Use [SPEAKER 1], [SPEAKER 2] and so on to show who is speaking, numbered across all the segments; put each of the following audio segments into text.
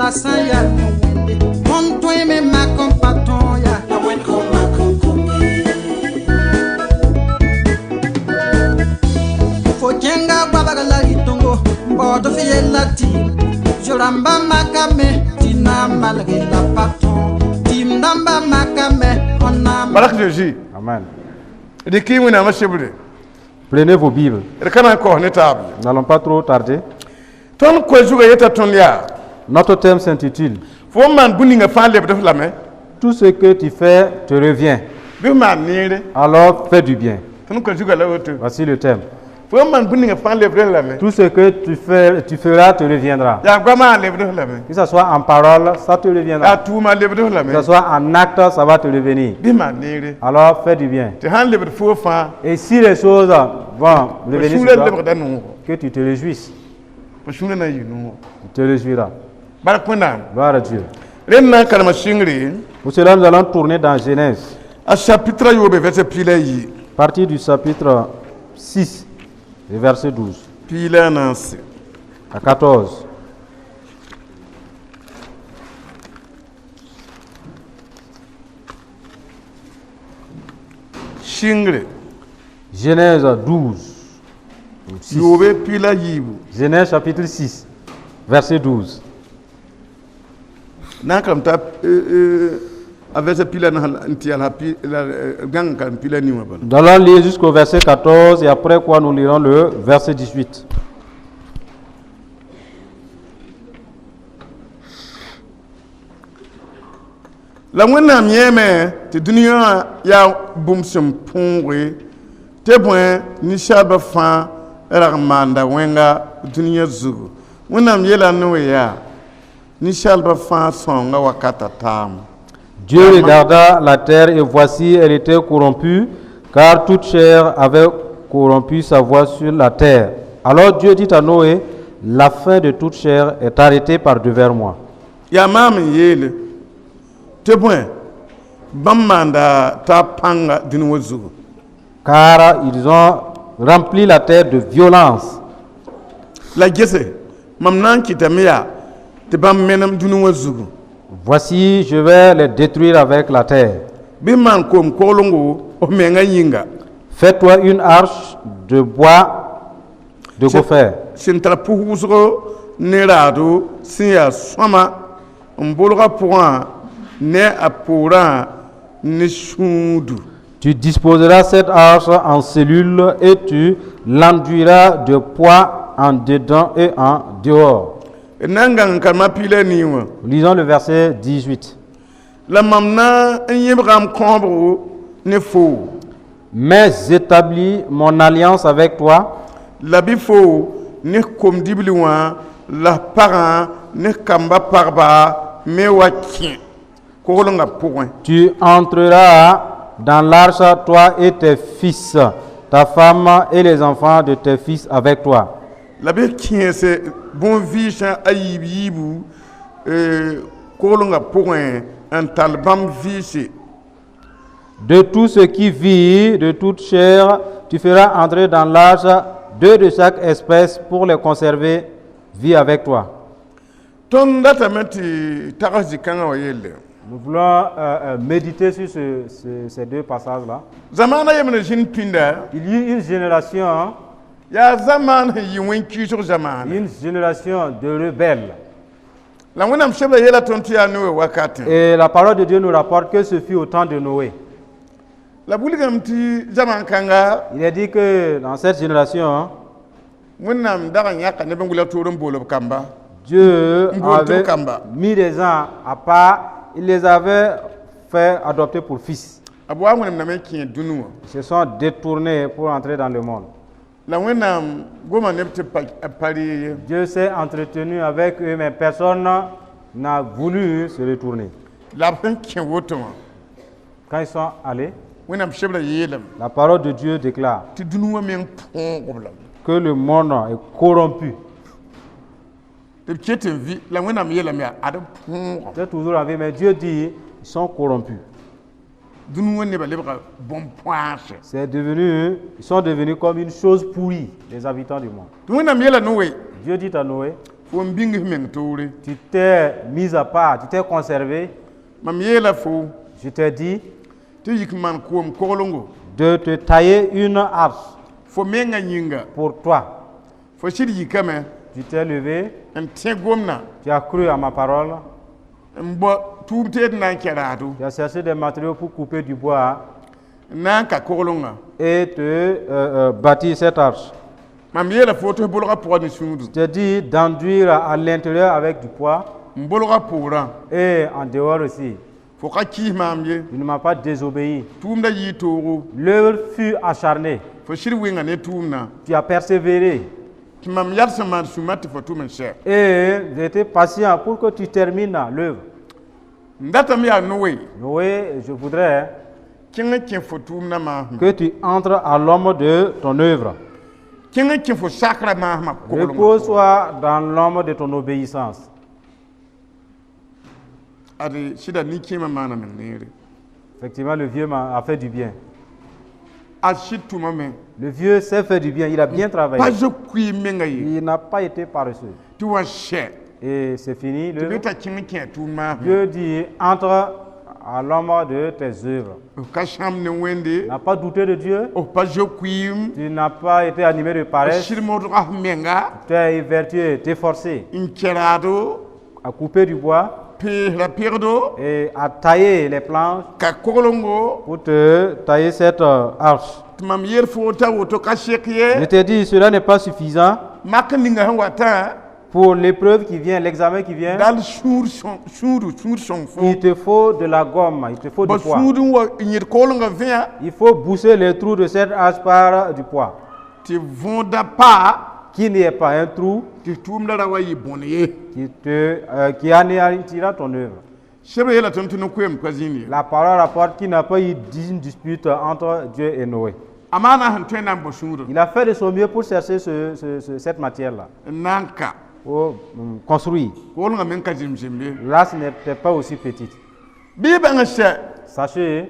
[SPEAKER 1] La sã n yaa ne wẽnde tõnd tõeme mak n pa tõog yaa
[SPEAKER 2] La wẽnd kõn mak n kom ye.
[SPEAKER 1] Fo kẽnga goabg la rɩ-tõngo n baood f yella tɩɩm zo-rãmbã makame tɩ na n malge la pa tõog tɩɩm dãmbã makame n na n
[SPEAKER 3] Bark Jésus.
[SPEAKER 4] Amen.
[SPEAKER 3] Rɩk-y Wẽnnaamã sebre.
[SPEAKER 4] Prenez vos Bibles.
[SPEAKER 3] D ka na n kaoos ne taab ye.
[SPEAKER 4] Nous n'allons pas trop tarder.
[SPEAKER 3] Tõnd koe zugã yeta tõnd yaa
[SPEAKER 4] Notre thème s'intitule
[SPEAKER 3] fo n maan bũmb ninga fãa lebd f lame.
[SPEAKER 4] Tout ce que tu fais te revient.
[SPEAKER 3] Bɩ f maan neere.
[SPEAKER 4] Alors fais du bien.
[SPEAKER 3] Tõnd koe zugã la woto.
[SPEAKER 4] Voici le thème.
[SPEAKER 3] Fo n maan bũmb ninga fãa lebd f lame.
[SPEAKER 4] Tout ce que tu fais, tu feras te reviendra.
[SPEAKER 3] Yaa goamã lebd f lame.
[SPEAKER 4] Que ce soit en parole, ça te reviendra.
[SPEAKER 3] Yaa tʋʋma lebd f lame.
[SPEAKER 4] Que ce soit en acte, ça va te revenir.
[SPEAKER 3] Bɩ maan neere.
[SPEAKER 4] Alors fais du bien.
[SPEAKER 3] Tɩ sãn lebd foo fãa
[SPEAKER 4] Et si les choses vont
[SPEAKER 3] fo
[SPEAKER 4] revenir sur
[SPEAKER 3] sũurã
[SPEAKER 4] toi,
[SPEAKER 3] lebgda noogo.
[SPEAKER 4] Que tu te réjouisses.
[SPEAKER 3] Fo sũurã na n yɩ noogo.
[SPEAKER 4] Tu te réjouiras.
[SPEAKER 3] Bark Wẽnnaam.
[SPEAKER 4] Gloire à Dieu.
[SPEAKER 3] Rẽnd na n karema sɩngre.
[SPEAKER 4] Pour cela, nous allons tourner dans Genèse,
[SPEAKER 3] A chapitre a yoobe verset piig la a yi.
[SPEAKER 4] Partir du chapitre 6, et verset 12
[SPEAKER 3] Piig la a naase.
[SPEAKER 4] À 14.
[SPEAKER 3] Sɩngre.
[SPEAKER 4] Genèse 12. Ou 6.
[SPEAKER 3] Yoobe piig la a yiibu.
[SPEAKER 4] Genèse chapitre 6, verset 12.
[SPEAKER 3] Na n karem t'a a verset piig la na n tɩ yaa la la gãng n karem piig la nii wã bala.
[SPEAKER 4] Nous allons lire jusqu'au verset 14 et après quoi nous lirons le verset 18.
[SPEAKER 3] La Wẽnnaam yẽeme tɩ dũniyã wã yaa bũmb sẽn põoge tɩ bõe ninsaalbã fãa rag n maanda wẽnga dũniyã zugu. Wẽnnaam yeela Noe yaa ninsaalbã fãa sãoongã wakata taam.
[SPEAKER 4] Dieu regarda la terre et voici, elle était corrompue, car toute chair avait corrompu sa voie sur la terre. Alors Dieu dit à Noé, la fin de toute chair est arrêtée par devers moi.
[SPEAKER 3] Yaa maam n yeele tɩ bõe bãmb maanda t'a pãnga dũni wã zugu.
[SPEAKER 4] Car ils ont rempli la terre de violence.
[SPEAKER 3] La gese mam na n kɩtame yaa tɩ bãmb menem dũni wã zugu.
[SPEAKER 4] Voici, je vais les détruire avec la terre.
[SPEAKER 3] Bɩ maan koom koglongo f menga yĩnga.
[SPEAKER 4] Fais-toi une arche de bois de gopher.
[SPEAKER 3] Sẽn tar pʋs wʋsgo ne raado sẽn yaa sõama n bolga pʋgã ne a poorã ne sũudu.
[SPEAKER 4] Tu disposeras cette arche en cellules et tu l'enduiras de poix en dedans et en dehors.
[SPEAKER 3] D na n gãng n karema piig la nii wã.
[SPEAKER 4] Lisons le verset 18.
[SPEAKER 3] La mam na n yẽbga m kõobgo ne foo.
[SPEAKER 4] Mais j'établis mon alliance avec toi
[SPEAKER 3] La bɩ foo ne kom-dibli wã la f pagã ne kamba pagba me wa kẽ koglengã pʋgẽ.
[SPEAKER 4] Tu entreras dans l'arche, toi et tes fils, ta femme et les enfants de tes fils avec toi.
[SPEAKER 3] La bɩ kẽese bõn-vɩɩsã a yiib yiibu koglengã pʋgẽ n tall bãmb vɩɩse.
[SPEAKER 4] De tout ce qui vit, de toute chair, tu feras entrer dans l'arche deux de chaque espèce pour les conserver, vie avec toi.
[SPEAKER 3] Tõnd datame tɩ tags zĩ-kãngã wã yelle.
[SPEAKER 4] Nous voulons méditer sur ces deux passages-là.
[SPEAKER 3] Zamaana yembre zĩnd pĩnda.
[SPEAKER 4] Il y eut une génération,
[SPEAKER 3] Yaa zamaan sẽn yɩ wẽn-kiisg zamaane.
[SPEAKER 4] Une génération de rebelles.
[SPEAKER 3] La Wẽnnaam sebra yeela tõnd tɩ yaa Noe wakatẽ.
[SPEAKER 4] Et la parole de Dieu nous rapporte que ce fut au temps de Noé.
[SPEAKER 3] La wilgame tɩ zamaan kãnga
[SPEAKER 4] Il est dit que dans cette génération, hein,
[SPEAKER 3] Wẽnnaam dag n yãka neb n wila toor n bool b kamba.
[SPEAKER 4] Dieu
[SPEAKER 3] Mbol
[SPEAKER 4] avait
[SPEAKER 3] kamba.
[SPEAKER 4] Mis des gens à part, il les avait fait adopter pour fils.
[SPEAKER 3] A b wa wẽnem name n kẽ dũni wã.
[SPEAKER 4] Ils se sont détournés pour entrer dans le monde.
[SPEAKER 3] La Wẽnnaam goma neb tɩ pa a pa ree ye.
[SPEAKER 4] Dieu s'est entretenu avec eux, mais personne n'a voulu se retourner.
[SPEAKER 3] La b sẽn kẽ woto wã
[SPEAKER 4] Quand ils sont allés,
[SPEAKER 3] Wẽnnaam sebra yeelame
[SPEAKER 4] la parole de Dieu déclare
[SPEAKER 3] tɩ dũni wã meng põog b lame.
[SPEAKER 4] Que le monde est corrompu.
[SPEAKER 3] Tɩ b ket n vɩ la Wẽnnaam yeelame yaa ad põogame.
[SPEAKER 4] C'est toujours en vie, mais Dieu dit, ils sont corrompus.
[SPEAKER 3] Dũni wã nebã lebga bõn-põase.
[SPEAKER 4] C'est devenu, ils sont devenus comme une chose pourrie, les habitants du monde.
[SPEAKER 3] Tɩ Wẽnnaam yeela Noe
[SPEAKER 4] Dieu dit à Noé,
[SPEAKER 3] Fo n bĩng f meng toore.
[SPEAKER 4] Tu t'es mis à part, tu t'es conservé.
[SPEAKER 3] Mam yeela fo
[SPEAKER 4] Je t'ai dit
[SPEAKER 3] tɩ yik n maan koom koglongo
[SPEAKER 4] de te tailler une arche
[SPEAKER 3] fo menga yĩnga.
[SPEAKER 4] Pour toi.
[SPEAKER 3] Fo sɩd yikame
[SPEAKER 4] Tu t'es levé,
[SPEAKER 3] n tẽ gomdã
[SPEAKER 4] tu as cru à ma parole,
[SPEAKER 3] n bɔ tʋʋm teed n na n kɛ raado
[SPEAKER 4] tu as cherché des matériaux pour couper du bois
[SPEAKER 3] n na n ka koglongã.
[SPEAKER 4] Et te bâtir cette arche.
[SPEAKER 3] Mam yeela fo tɩ f bolga pʋgã ne sũudu
[SPEAKER 4] Je t'ai dit d'enduire à l'intérieur avec du poids
[SPEAKER 3] n bolga poorã.
[SPEAKER 4] Et en dehors aussi.
[SPEAKER 3] Fo ka kiis maam ye.
[SPEAKER 4] Tu ne m'as pas désobéi.
[SPEAKER 3] Tʋʋmda yɩɩ toogo.
[SPEAKER 4] L'œuvre fut acharnée.
[SPEAKER 3] Fo sɩd wɩnga ne tʋʋmdã.
[SPEAKER 4] Tu as persévéré.
[SPEAKER 3] Tɩ mam yad sẽn maan sũmã tɩ fo tʋm n sɛ.
[SPEAKER 4] Et j'ai été patient pour que tu termines l'œuvre.
[SPEAKER 3] N datame yaa Noe
[SPEAKER 4] Noé, je voudrais
[SPEAKER 3] kẽng n kẽ fo tʋʋmdã maasmã.
[SPEAKER 4] Que tu entres à l'ombre de ton œuvre.
[SPEAKER 3] Kẽng n kẽ fo sakrã maasmã koglongã.
[SPEAKER 4] Repose-toi dans l'ombre de ton obéissance.
[SPEAKER 3] Ade sɩda nin-kẽemã maana meng neere.
[SPEAKER 4] Effectivement, le vieux a fait du bien.
[SPEAKER 3] A sɩd tʋmame.
[SPEAKER 4] Le vieux s'est fait du bien, il a bien
[SPEAKER 3] Pa
[SPEAKER 4] travaillé.
[SPEAKER 3] zob kuiim menga ye.
[SPEAKER 4] Il n'a pas été paresseux.
[SPEAKER 3] Tɩ wa sɛ.
[SPEAKER 4] Et c'est fini.
[SPEAKER 3] Tɩ bɩ t'a kẽng n kẽ a tʋʋm maasmã.
[SPEAKER 4] Dieu dit, entre à l'ombre de tes œuvres.
[SPEAKER 3] F ka sãmb ne Wẽnde.
[SPEAKER 4] Tu n'as pas douté de Dieu.
[SPEAKER 3] F pa zob kuiim.
[SPEAKER 4] Tu n'as pas été animé de
[SPEAKER 3] F
[SPEAKER 4] paresse.
[SPEAKER 3] sɩd modga f menga.
[SPEAKER 4] Tu t'es évertué, t'es forcé
[SPEAKER 3] N kɛ raado.
[SPEAKER 4] À couper du bois
[SPEAKER 3] Peesra pegdo.
[SPEAKER 4] Et à tailler les planches
[SPEAKER 3] Ka koglongo.
[SPEAKER 4] Pour te tailler cette arche.
[SPEAKER 3] Tɩ mam yeel fo t'a woto ka sek
[SPEAKER 4] Je
[SPEAKER 3] ye.
[SPEAKER 4] t'ai dit, cela n'est pas suffisant
[SPEAKER 3] Mak ninga sẽn watã.
[SPEAKER 4] Pour l'épreuve qui vient, l'examen qui vient.
[SPEAKER 3] Dal sũur sõng sũudu sũur sõng fo.
[SPEAKER 4] Il te faut de la gomme, il te faut du
[SPEAKER 3] Ba
[SPEAKER 4] poids.
[SPEAKER 3] sũud n wa n yẽd koglongã vẽa.
[SPEAKER 4] Il faut boucher les trous de cette arche par du poids.
[SPEAKER 3] Tɩ võoda pa.
[SPEAKER 4] Qu'il n'y ait pas un trou
[SPEAKER 3] Tɩ tʋʋmda ra wa yɩ bõne ye.
[SPEAKER 4] qui anéantira ton œuvre.
[SPEAKER 3] Sebrã yeela tõnd tɩ no-koeemd pa zĩnd ye.
[SPEAKER 4] La parole rapporte qu'il n'a pas eu d'une dispute entre Dieu et Noé.
[SPEAKER 3] A maana sẽn tõe n na n bɔ sũurã.
[SPEAKER 4] Il a fait de son mieux pour chercher cette matière-là,
[SPEAKER 3] N na n ka.
[SPEAKER 4] Pour construire.
[SPEAKER 3] Koglongã meng ka zemzem ye.
[SPEAKER 4] Là, ce n'était pas aussi petite.
[SPEAKER 3] Bɩ bãng n sɛ.
[SPEAKER 4] Sachez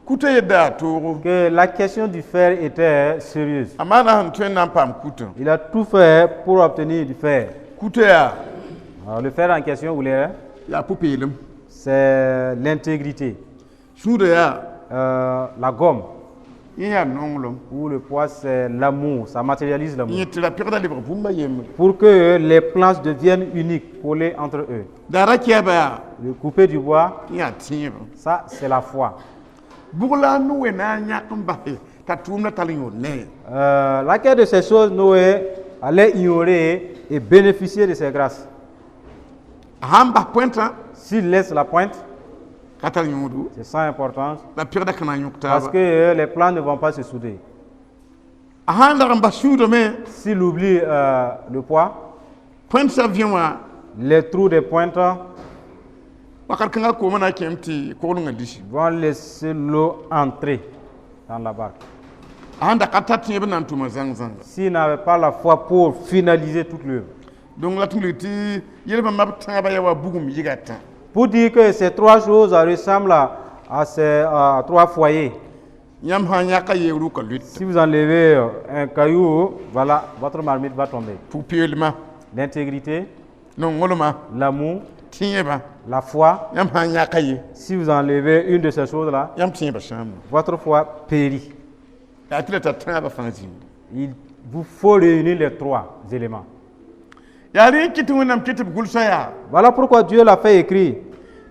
[SPEAKER 3] Kutã yedda a toogo.
[SPEAKER 4] Que la question du fer était sérieuse.
[SPEAKER 3] A maana sẽn tõe n na n paam kutã.
[SPEAKER 4] Il a tout fait pour obtenir du fer.
[SPEAKER 3] Kutã yaa.
[SPEAKER 4] Alors, le fer en question, vous l'avez,
[SPEAKER 3] Yaa pʋ-peelem.
[SPEAKER 4] C'est l'intégrité.
[SPEAKER 3] Sũurã yaa.
[SPEAKER 4] La gomme
[SPEAKER 3] Yẽ yaa nonglem.
[SPEAKER 4] Ou le poids, c'est l'amour, ça matérialise l'amour.
[SPEAKER 3] Yẽ tɩ ra pegda lebg bũmba yembre.
[SPEAKER 4] Pour que les planches deviennent uniques, collées entre eux.
[SPEAKER 3] Daara kɛɛba yaa.
[SPEAKER 4] Le couper du bois,
[SPEAKER 3] Yẽ yaa tẽebã.
[SPEAKER 4] Ça, c'est la foi.
[SPEAKER 3] Bʋg la a Noe na n yãk n base t'a tʋʋmdã tall n yõod ne?
[SPEAKER 4] Laquelle de ces choses Noé allait ignorer et bénéficier de ses grâces?
[SPEAKER 3] A sãn bas pointã.
[SPEAKER 4] S'il laisse la pointe,
[SPEAKER 3] Ka tar yõodo.
[SPEAKER 4] C'est sans importance
[SPEAKER 3] La pegda ka na n yõk
[SPEAKER 4] parce
[SPEAKER 3] taaba.
[SPEAKER 4] Que les planches ne vont pas se souder.
[SPEAKER 3] A sãn dag n bas sũudame.
[SPEAKER 4] S'il oublie le poids,
[SPEAKER 3] Pointe sã vẽ wã.
[SPEAKER 4] Les trous des pointes
[SPEAKER 3] Wakat kãngã koomã na n kẽem tɩ koglengã lisi.
[SPEAKER 4] Vont laisser l'eau entrer dans la barque.
[SPEAKER 3] A sãn da ka tar tẽeb n na n tʋma zãng zãnga.
[SPEAKER 4] S'il n'avait pas la foi pour finaliser toute l'œuvre.
[SPEAKER 3] Donc la tũud tɩ yelbã mab tãabã yaa wa bugum yɩga tã.
[SPEAKER 4] Pour dire que ces trois choses ressemblent à ces trois foyers.
[SPEAKER 3] Yãmb sã n yãka yeeg rʋka lut.
[SPEAKER 4] Si vous enlevez un caillou, voilà, votre marmite va tomber.
[SPEAKER 3] Pʋg-peelmã.
[SPEAKER 4] L'intégrité,
[SPEAKER 3] Nonglmã.
[SPEAKER 4] L'amour,
[SPEAKER 3] Tẽebã.
[SPEAKER 4] La foi.
[SPEAKER 3] Yãmb sã n yãka ye.
[SPEAKER 4] Si vous enlevez une de ces choses-là,
[SPEAKER 3] Yãmb tẽebã sãam.
[SPEAKER 4] Votre foi périt.
[SPEAKER 3] Yaa tɩ la tar tãabã fãa zĩnd.
[SPEAKER 4] Il vous faut réunir les trois éléments.
[SPEAKER 3] Yaa rẽ n kɩt tɩ Wẽnnaam ket b gʋlsã yaa.
[SPEAKER 4] Voilà pourquoi Dieu l'a fait écrire.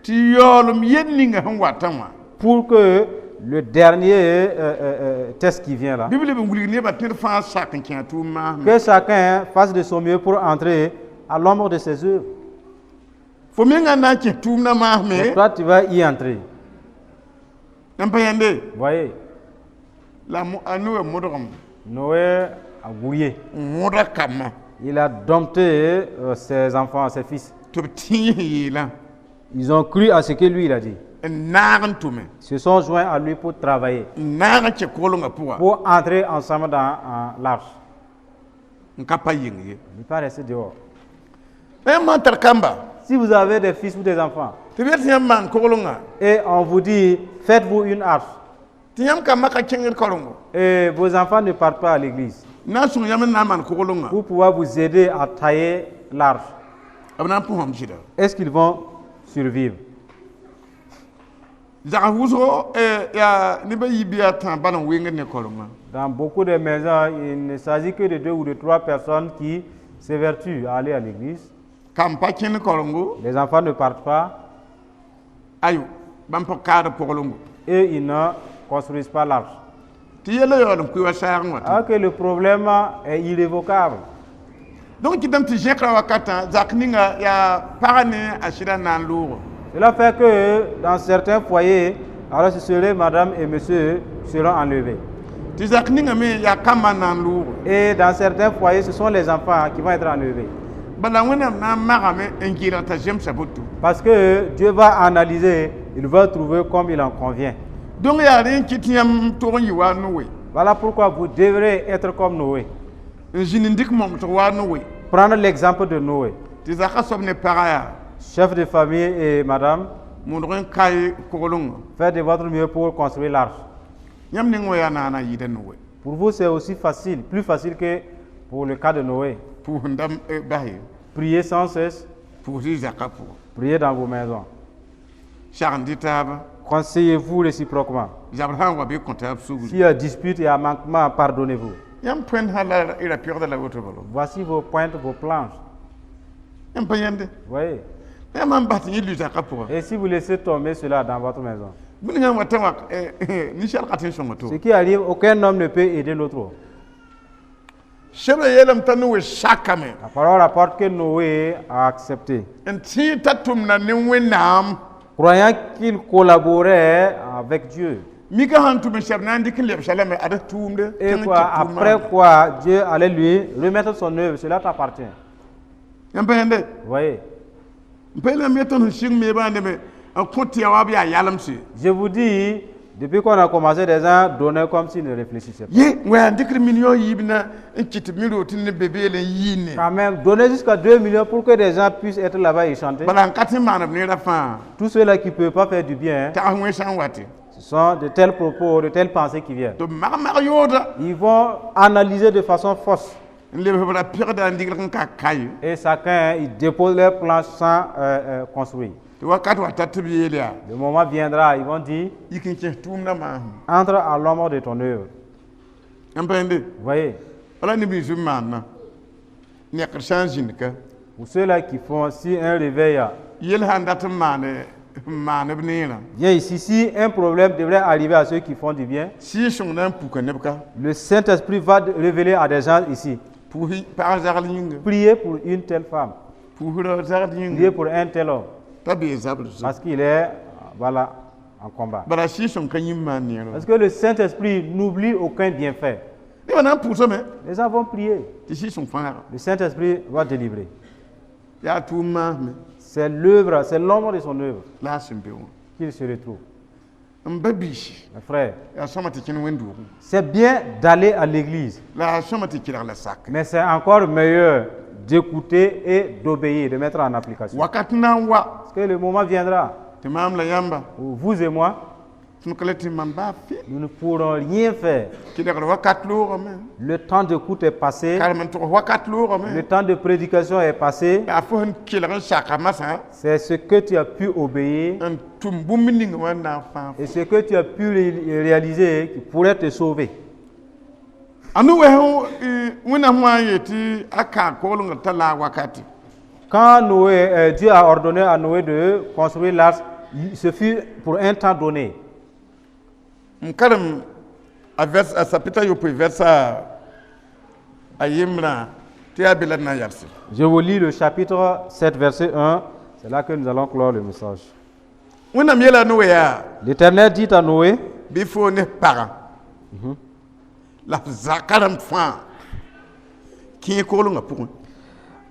[SPEAKER 3] Tɩ yaoolem yel ninga sẽn watã wã.
[SPEAKER 4] Pour que le dernier test qui vient là,
[SPEAKER 3] Bɩ b leb n wilg nebã tẽd fãa sak n kẽ a tʋʋm maasmã.
[SPEAKER 4] Que chacun fasse de son mieux pour entrer à l'ombre de ses œuvres.
[SPEAKER 3] Fo mengã na n kẽ tʋʋmdã
[SPEAKER 4] Mais
[SPEAKER 3] maasme.
[SPEAKER 4] toi, tu vas y entrer.
[SPEAKER 3] Yãmb pa yãnde.
[SPEAKER 4] Voyez,
[SPEAKER 3] La a Noe modgem.
[SPEAKER 4] Noé a grouillé.
[SPEAKER 3] N wõda kambã.
[SPEAKER 4] Il a dompté ses enfants, ses fils.
[SPEAKER 3] Tɩ b tẽes yeelã.
[SPEAKER 4] Ils ont cru à ce que lui il a dit.
[SPEAKER 3] N naag n tʋme.
[SPEAKER 4] Ils se sont joints à lui pour travailler,
[SPEAKER 3] N naag n kẽ koglengã pʋga.
[SPEAKER 4] Pour entrer ensemble dans l'arche.
[SPEAKER 3] N ka pa yɩng ye.
[SPEAKER 4] Ne pas rester dehors.
[SPEAKER 3] Yãmb sã n tar kamba.
[SPEAKER 4] Si vous avez des fils ou des enfants,
[SPEAKER 3] Tɩ b yet tɩ yãmb maan koglengã.
[SPEAKER 4] Et on vous dit, faites-vous une arche,
[SPEAKER 3] Tɩ yãmb kambã ka kẽngd karengo.
[SPEAKER 4] Et vos enfants ne partent pas à l'église,
[SPEAKER 3] N na n sõng yãmb n na n maan koglengã.
[SPEAKER 4] Pour pouvoir vous aider à tailler l'arche.
[SPEAKER 3] B na n pʋsame sɩda?
[SPEAKER 4] Est-ce qu'ils vont survivre?
[SPEAKER 3] Zag wʋsgo yaa neb a yiib yaa tã bal n wengd ne korengã.
[SPEAKER 4] Dans beaucoup de maisons, il ne s'agit que de deux ou de trois personnes qui s'évertuent à aller à l'église.
[SPEAKER 3] Kam pa kẽnd korengo.
[SPEAKER 4] Les enfants ne partent pas
[SPEAKER 3] ayo bãmb pa kaad poglengo.
[SPEAKER 4] Et ils ne construisent pas l'arche.
[SPEAKER 3] Tɩ yɛla yaool n kʋɩ wa saagẽ wã.
[SPEAKER 4] Alors que le problème est irrévocable.
[SPEAKER 3] Donc kɩtame tɩ zẽkra wakatã zak ninga yaa pag ne a sɩda na n loog.
[SPEAKER 4] Cela fait que dans certains foyers, alors ce serait madame et monsieur seront enlevés.
[SPEAKER 3] Tɩ zak ninga me yaa kambã n na n loog.
[SPEAKER 4] Et dans certains foyers, ce sont les enfants qui vont être enlevés.
[SPEAKER 3] Bala Wẽnnaam na n magame n gɩlg t'a zemsa boto.
[SPEAKER 4] Parce que Dieu va analyser, il va trouver comme il en convient.
[SPEAKER 3] Donc yaa rẽ n kɩt tɩ yãmb tog n yɩ wa Noe.
[SPEAKER 4] Voilà pourquoi vous devrez être comme Noé.
[SPEAKER 3] N zĩnd n dɩk momsg wa Noe.
[SPEAKER 4] Prendre l'exemple de Noé.
[SPEAKER 3] Tɩ zakã soab ne pagã yaa
[SPEAKER 4] Chef de famille et madame,
[SPEAKER 3] modg n kae koglengã.
[SPEAKER 4] Faites de votre mieux pour construire l'arche.
[SPEAKER 3] Yãmb ning wã yaa naana yɩɩda Noe.
[SPEAKER 4] Pour vous, c'est aussi facile, plus facile que pour le cas de Noé.
[SPEAKER 3] Pʋʋsẽnda bas ye.
[SPEAKER 4] Priez sans cesse,
[SPEAKER 3] Pʋʋs y zakã pʋgẽ.
[SPEAKER 4] Priez dans vos maisons.
[SPEAKER 3] Sag n dɩ taaba.
[SPEAKER 4] Conseillez-vous réciproquement.
[SPEAKER 3] Zabr sã n wa bɩ kõ taab sugri.
[SPEAKER 4] S'il y a dispute et un manquement, pardonnez-vous.
[SPEAKER 3] Yãmb põend sã la y ra pɛgda la woto bala.
[SPEAKER 4] Voici vos pointes, vos planches.
[SPEAKER 3] Yãmb pa yãnde.
[SPEAKER 4] Vous voyez.
[SPEAKER 3] Yãmb n bas tɩ yẽ lʋ zakã pʋgã.
[SPEAKER 4] Et si vous laissez tomber cela dans votre maison,
[SPEAKER 3] Bũmb yãmb wa tã wa ninsaal ka tɩ n sõnga to.
[SPEAKER 4] ce qui arrive, aucun homme ne peut aider l'autre.
[SPEAKER 3] Sebra yeelame t'a Noe sakame.
[SPEAKER 4] La parole rapporte que Noé a accepté.
[SPEAKER 3] N tẽ t'a tʋmda ne Wẽnnaam.
[SPEAKER 4] Croyant qu'il collaborait avec Dieu.
[SPEAKER 3] Mika sãn tʋm n sɛb na n dɩk n lebsa lame ad tʋʋmde.
[SPEAKER 4] Et quoi, après quoi, Dieu allait lui remettre son œuvre. Cela t'appartient.
[SPEAKER 3] Yãmb pa yãnde.
[SPEAKER 4] Vous voyez.
[SPEAKER 3] N pa yeelame yetɩ sẽn sɩng meebã neme n kõ tɩ ya wa b yaa yalemse.
[SPEAKER 4] Je vous dis, depuis qu'on a commencé, des gens donnaient comme s'ils ne réfléchissaient pas.
[SPEAKER 3] Ye wã n dɩkd million yiib na n kɩt tɩ mi roog tɩ ne be beelẽ yɩɩne.
[SPEAKER 4] Quand même, donner jusqu'à 2 millions pour que des gens puissent être là-bas et chanter.
[SPEAKER 3] Bala n ka tɩ n maan b neerã fãa.
[SPEAKER 4] Tous ceux-là qui ne peuvent pas faire du bien,
[SPEAKER 3] Tag wẽ sã n wate.
[SPEAKER 4] Ce sont de tels propos, de telles pensées qui viennent.
[SPEAKER 3] Tɩ b mag mag yooda.
[SPEAKER 4] Ils vont analyser de façon fausse.
[SPEAKER 3] N lebs b ra pegda n dɩgd n ka kaye.
[SPEAKER 4] Et chacun, il dépose leurs planches sans construire.
[SPEAKER 3] Tɩ wakat wa tat tɩ b yeel yaa.
[SPEAKER 4] Le moment viendra, ils vont dire,
[SPEAKER 3] Yik n kẽs tʋʋmdã maasem.
[SPEAKER 4] Entre à l'ombre de ton œuvre.
[SPEAKER 3] Yãmb pa yẽnde.
[SPEAKER 4] Vous voyez,
[SPEAKER 3] Wala neb nins b maanna nekd sã n zĩnd ka.
[SPEAKER 4] Pour ceux-là qui font, si un réveil
[SPEAKER 3] Yel sã n dat n maane n maan b neerã.
[SPEAKER 4] Vient ici, si un problème devrait arriver à ceux qui font du bien,
[SPEAKER 3] Sɩɩg-sõng na n puka neb ka.
[SPEAKER 4] Le Saint-Esprit va révéler à des gens ici.
[SPEAKER 3] Pʋʋs pag zagl yĩnga.
[SPEAKER 4] Priez pour une telle femme,
[SPEAKER 3] Pʋʋsra zagl
[SPEAKER 4] priez
[SPEAKER 3] yĩnga.
[SPEAKER 4] Pour un tel homme,
[SPEAKER 3] T'a bee zabr zugu.
[SPEAKER 4] Parce qu'il est, voilà, en combat.
[SPEAKER 3] Bala sɩɩg-sõng ka yĩm maan neerã.
[SPEAKER 4] Parce que le Saint-Esprit n'oublie aucun bienfait.
[SPEAKER 3] Nebã na n pʋʋsame.
[SPEAKER 4] Les gens vont prier.
[SPEAKER 3] Tɩ sɩɩg-sõng fãaga.
[SPEAKER 4] Le Saint-Esprit va délivrer.
[SPEAKER 3] Yaa tʋʋm maasme.
[SPEAKER 4] C'est l'œuvre, c'est l'ombre de son œuvre
[SPEAKER 3] La a sẽn be wã.
[SPEAKER 4] Qu'il se retrouve.
[SPEAKER 3] N ba biisi.
[SPEAKER 4] Mes frères,
[SPEAKER 3] Yaa sõma tɩ kẽnd wẽnd-doogẽ.
[SPEAKER 4] C'est bien d'aller à l'église,
[SPEAKER 3] La yaa sõma tɩ kelg la sak.
[SPEAKER 4] Mais c'est encore meilleur d'écouter et d'obéir, de mettre en application.
[SPEAKER 3] Wakat na n wa.
[SPEAKER 4] Parce que le moment viendra
[SPEAKER 3] Tɩ maam la yãmba.
[SPEAKER 4] Où vous et moi,
[SPEAKER 3] Tõnd ka le tɩ mam baa fɩ.
[SPEAKER 4] Nous ne pourrons rien faire.
[SPEAKER 3] Kelgr wakat loogame.
[SPEAKER 4] Le temps d'écoute est passé,
[SPEAKER 3] Karem n tʋgs wakat loogame.
[SPEAKER 4] Le temps de prédication est passé.
[SPEAKER 3] Yaa fo sẽn kelg n saka masã.
[SPEAKER 4] C'est ce que tu as pu obéir
[SPEAKER 3] N tʋm bũmb ning wã n na n fãag.
[SPEAKER 4] Et ce que tu as pu réaliser qui pourrait te sauver.
[SPEAKER 3] A Noe Wẽnnaam wã n yetɩ a kaag koglengr t'a la a wakati.
[SPEAKER 4] Quand Noé, Dieu a ordonné à Noé de construire l'arche, ce fut pour un temps donné.
[SPEAKER 3] N karem a vers a sapita yopoe vɛrsa a yembrã tɩ yaa be la d na n yalse.
[SPEAKER 4] Je vous lis le chapitre 7, verset 1. C'est là que nous allons clore le message.
[SPEAKER 3] Wẽnnaam yeela Noe yaa.
[SPEAKER 4] L'Éternel dit à Noé,
[SPEAKER 3] Bɩ foo ne pagã la f zaka rãmb fãa kẽe koglengã pʋgẽ.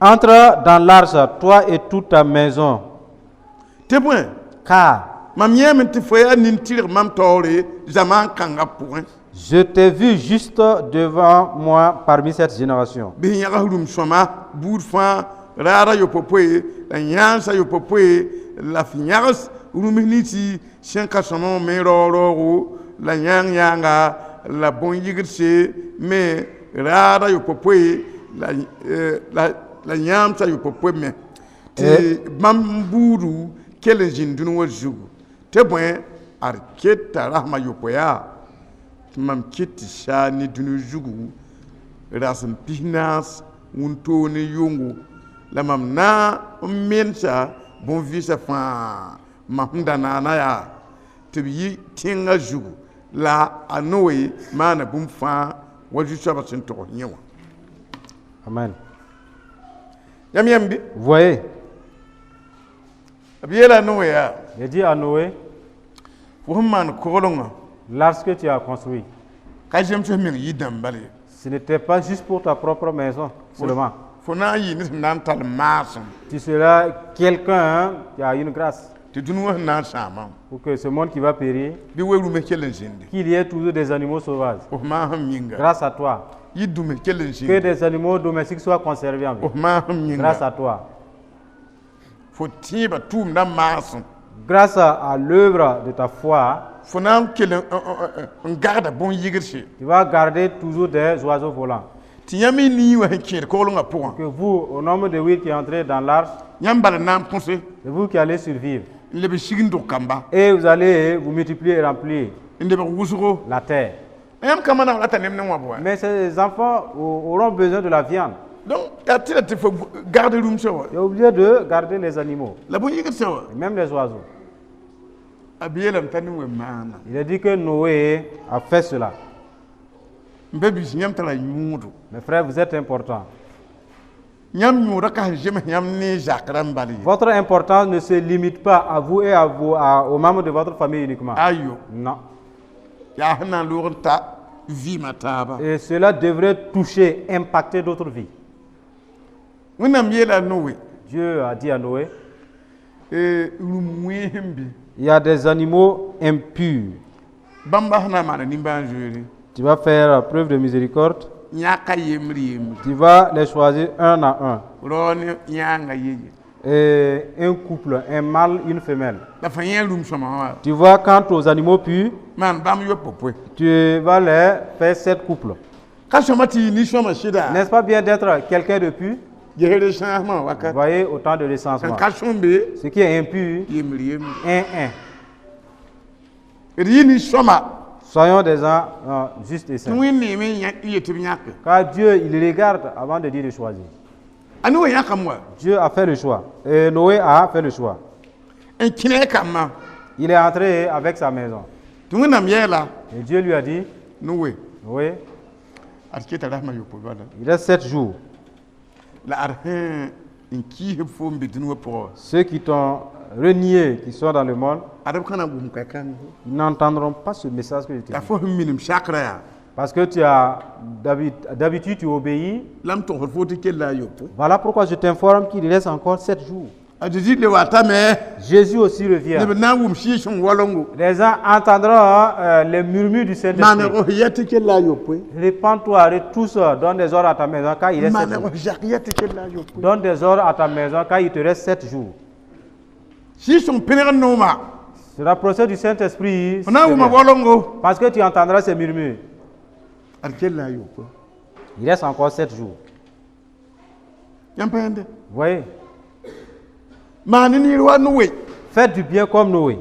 [SPEAKER 4] Entre dans l'arche, toi et toute ta maison,
[SPEAKER 3] Tɩ bõe
[SPEAKER 4] car
[SPEAKER 3] mam yẽeme tɩ fo yaa nin-tɩrg mam taoore zamaan kãngã pʋgẽ.
[SPEAKER 4] Je t'ai vu juste devant moi parmi cette génération.
[SPEAKER 3] Bɩ yãgs rũm-sõma buud fãa raada yopoe-poe la yãansa yopoe-poe la f yãgs rũms ninsi sẽn ka sõma wã me rao-raoogo la yãang yãanga la bõn-yigdse me raada yopoe-poe la, la yãamsa yopoe-poe me. Tɩ bãmb buudu kell n zĩnd dũni wã zugu tɩ bõe ad keta rasem a yopoe yaa tɩ mam kɩt tɩ saa ne dũni zugu rasem pis-naas wĩntoog ne yʋngo la mam na n mensa bõn-vɩɩsã fãa mam sẽn da naana yaa tɩ b yɩ tẽngã zugu la a Noe maana bũmb fãa wa zu-soabã sẽn togs yẽ wã.
[SPEAKER 4] Amen.
[SPEAKER 3] Yãmb yãmb bɩ?
[SPEAKER 4] Vous voyez,
[SPEAKER 3] b yeela Noe yaa
[SPEAKER 4] il dit à Noé,
[SPEAKER 3] fo sẽn maan koglengã
[SPEAKER 4] l'arche que tu as construit,
[SPEAKER 3] ka zems f meng yir dãmb bal ye.
[SPEAKER 4] Ce n'était pas juste pour ta propre maison seulement.
[SPEAKER 3] Fo na n yɩ ne sẽn na n tall maasem
[SPEAKER 4] Tu seras quelqu'un qui a une grâce
[SPEAKER 3] tɩ dũni wã sẽn na n sãamã
[SPEAKER 4] pour que ce monde qui va périr,
[SPEAKER 3] bɩ we-rũmẽ kell n zĩndi
[SPEAKER 4] qu'il y ait toujours des animaux sauvages.
[SPEAKER 3] F maasem yĩnga
[SPEAKER 4] Grâce à toi.
[SPEAKER 3] Yir dũmẽ kell n
[SPEAKER 4] Que
[SPEAKER 3] zĩndi
[SPEAKER 4] des animaux domestiques soient conservés en vie.
[SPEAKER 3] F maasem
[SPEAKER 4] Grâce
[SPEAKER 3] yĩnga
[SPEAKER 4] à toi.
[SPEAKER 3] Fo tẽebã tʋʋmdã maasem
[SPEAKER 4] Grâce à l'œuvre de ta foi,
[SPEAKER 3] fo na n kell n gagda bõn-yɩgdse
[SPEAKER 4] tu vas garder toujours des oiseaux volants.
[SPEAKER 3] Tɩ yãmb y nii wã sẽn kẽed koglengã pʋgã
[SPEAKER 4] Que vous, au nombre de huit qui est entré dans l'arche,
[SPEAKER 3] yãmb bala na n põse
[SPEAKER 4] c'est vous qui allez survivre.
[SPEAKER 3] N leb sig n dog kamba
[SPEAKER 4] Et vous allez vous multiplier et remplir
[SPEAKER 3] n lebg wʋsgo
[SPEAKER 4] la terre.
[SPEAKER 3] Yãmb kambã na n rata nem ne wãb wa.
[SPEAKER 4] Mais ces enfants auront besoin de la viande.
[SPEAKER 3] Donc yaa tɩ la tɩ fo gagd rũmsã wa.
[SPEAKER 4] Tu es obligé de garder les animaux,
[SPEAKER 3] La bõn-yɩgdsã wa.
[SPEAKER 4] Et même les oiseaux.
[SPEAKER 3] A yeelame t'a Noe maana.
[SPEAKER 4] Il a dit que Noé a fait cela.
[SPEAKER 3] M ba-biis yãmb tara yõodo.
[SPEAKER 4] Mes frères, vous êtes importants.
[SPEAKER 3] Yãmb yõoda ka sẽn zems yãmb ne zak rãmb bal ye.
[SPEAKER 4] Votre importance ne se limite pas à vous et à vous, aux membres de votre famille uniquement.
[SPEAKER 3] Ayo.
[SPEAKER 4] Non.
[SPEAKER 3] Yaa sẽn na n loog n ta vɩɩmã taaba.
[SPEAKER 4] Et cela devrait toucher, impacter d'autres vies.
[SPEAKER 3] Wẽnnaam yeela Noe
[SPEAKER 4] Dieu a dit à Noé,
[SPEAKER 3] rũm wẽes n be
[SPEAKER 4] il y a des animaux impurs.
[SPEAKER 3] Bãmba sẽn na n maana nimbãan-zoeere.
[SPEAKER 4] Tu vas faire preuve de miséricorde.
[SPEAKER 3] Yãka yembr yembre.
[SPEAKER 4] Tu vas les choisir un à un.
[SPEAKER 3] Rao ne yãanga yeye.
[SPEAKER 4] Et un couple, un mâle, une femelle.
[SPEAKER 3] La fãa yẽ rũm sõma wã
[SPEAKER 4] Tu vois, quant aux animaux purs,
[SPEAKER 3] maan bãmb yopoe.
[SPEAKER 4] Tu vas les faire sept couples.
[SPEAKER 3] Ka sõma tɩ yɩ nin-sõma sɩda?
[SPEAKER 4] N'est-ce pas bien d'être quelqu'un de pur?
[SPEAKER 3] Gesr sãasmã
[SPEAKER 4] Vous
[SPEAKER 3] wakat
[SPEAKER 4] voyez, au temps de
[SPEAKER 3] sẽn
[SPEAKER 4] recensement.
[SPEAKER 3] ka sõmbe
[SPEAKER 4] Ce qui est impur,
[SPEAKER 3] yembr yembre.
[SPEAKER 4] un, un.
[SPEAKER 3] D yɩ nin-sõma.
[SPEAKER 4] Soyons des gens justes et
[SPEAKER 3] Tɩ
[SPEAKER 4] saints.
[SPEAKER 3] Wẽnnaam n yet tɩ b yãke.
[SPEAKER 4] Car Dieu, il regarde avant de dire de choisir.
[SPEAKER 3] A Noe yãkame wa.
[SPEAKER 4] Dieu a fait le choix. Et Noé a fait le choix.
[SPEAKER 3] N kẽ a kambã.
[SPEAKER 4] Il est entré avec sa maison.
[SPEAKER 3] Tɩ Wẽnnaam yɛɛla
[SPEAKER 4] Et Dieu lui a dit,
[SPEAKER 3] Noe
[SPEAKER 4] Noé,
[SPEAKER 3] ad keta rasmã yopoe bala
[SPEAKER 4] il reste 7 jours.
[SPEAKER 3] La ad sẽn n kiis b fo n be dũni wã pʋgã wã
[SPEAKER 4] Ceux qui t'ont renié, qui sont dans le monde,
[SPEAKER 3] ad b ka na n wʋm ka-kãng.
[SPEAKER 4] Ils n'entendront pas ce message que je te
[SPEAKER 3] La
[SPEAKER 4] dis.
[SPEAKER 3] fo sẽn minim sakrã yaa.
[SPEAKER 4] Parce que tu as, d'habitude, tu obéis.
[SPEAKER 3] La m togsd fo tɩ kella a yopoe.
[SPEAKER 4] Voilà pourquoi je t'informe qu'il reste encore 7 jours.
[SPEAKER 3] A Zeezi le watame.
[SPEAKER 4] Jésus aussi revient.
[SPEAKER 3] Neb na n wʋm sɩɩg-sõng walengo.
[SPEAKER 4] Les gens entendront les murmures du Saint-Esprit.
[SPEAKER 3] Maaneg f ya tɩ kella a yopoe.
[SPEAKER 4] Répands-toi, retrousse, donne des ordres à ta maison car il reste 7 jours.
[SPEAKER 3] Maaneg f zak ya tɩ kella a yopoe.
[SPEAKER 4] Donne des ordres à ta maison car il te reste 7 jours.
[SPEAKER 3] Sɩɩg-sõng pẽneg nooma.
[SPEAKER 4] Se rapprocher du Saint-Esprit,
[SPEAKER 3] F na n wʋma
[SPEAKER 4] c'est bien.
[SPEAKER 3] walengo.
[SPEAKER 4] Parce que tu entendras ces murmures.
[SPEAKER 3] Ad kella a yopoe.
[SPEAKER 4] Il reste encore 7 jours.
[SPEAKER 3] Yãmb pa yãnde.
[SPEAKER 4] Vous voyez?
[SPEAKER 3] Maan ne nir wa Noe.
[SPEAKER 4] Faites du bien comme Noé.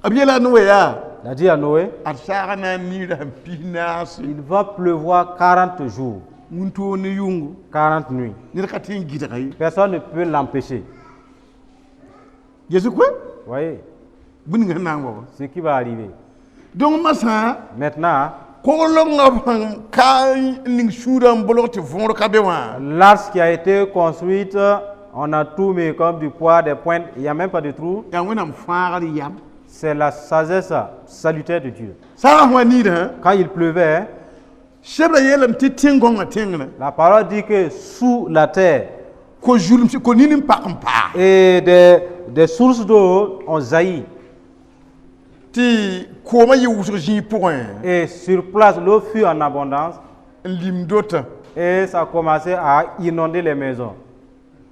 [SPEAKER 3] B yeela Noe yaa
[SPEAKER 4] Il a dit à Noé,
[SPEAKER 3] ad saaga na n niira sẽn pis naase
[SPEAKER 4] il va pleuvoir 40 jours,
[SPEAKER 3] wĩntoog ne yʋngo
[SPEAKER 4] 40 nuits.
[SPEAKER 3] Ned ka tõe n gɩdga ye.
[SPEAKER 4] Personne ne peut l'empêcher.
[SPEAKER 3] Ges koe
[SPEAKER 4] Vous voyez
[SPEAKER 3] bũmb ninga sẽn na n wa wa.
[SPEAKER 4] Ce qui va arriver.
[SPEAKER 3] Donc masã
[SPEAKER 4] Maintenant,
[SPEAKER 3] koglengã sẽn ka ning sũurã n bolg tɩ võor ka be wã
[SPEAKER 4] l'arche qui a été construite, on a tout mis comme du poids, des pointes, il n'y a même pas de trou.
[SPEAKER 3] Yaa Wẽnnaam fãagr yam.
[SPEAKER 4] C'est la sagesse salutaire de Dieu.
[SPEAKER 3] Saagã sẽn wa niidã
[SPEAKER 4] Quand il pleuvait,
[SPEAKER 3] sebra yeelame tɩ tẽn-gõngã tẽngrã
[SPEAKER 4] la parole dit que sous la terre,
[SPEAKER 3] ko-zulem ko-nin n pak n paa
[SPEAKER 4] et des sources d'eau ont jailli.
[SPEAKER 3] Tɩ koomã yɩ wʋsg zĩig pʋgẽ
[SPEAKER 4] Et sur place, l'eau fut en abondance
[SPEAKER 3] n lim dotã
[SPEAKER 4] et ça a commencé à inonder les maisons.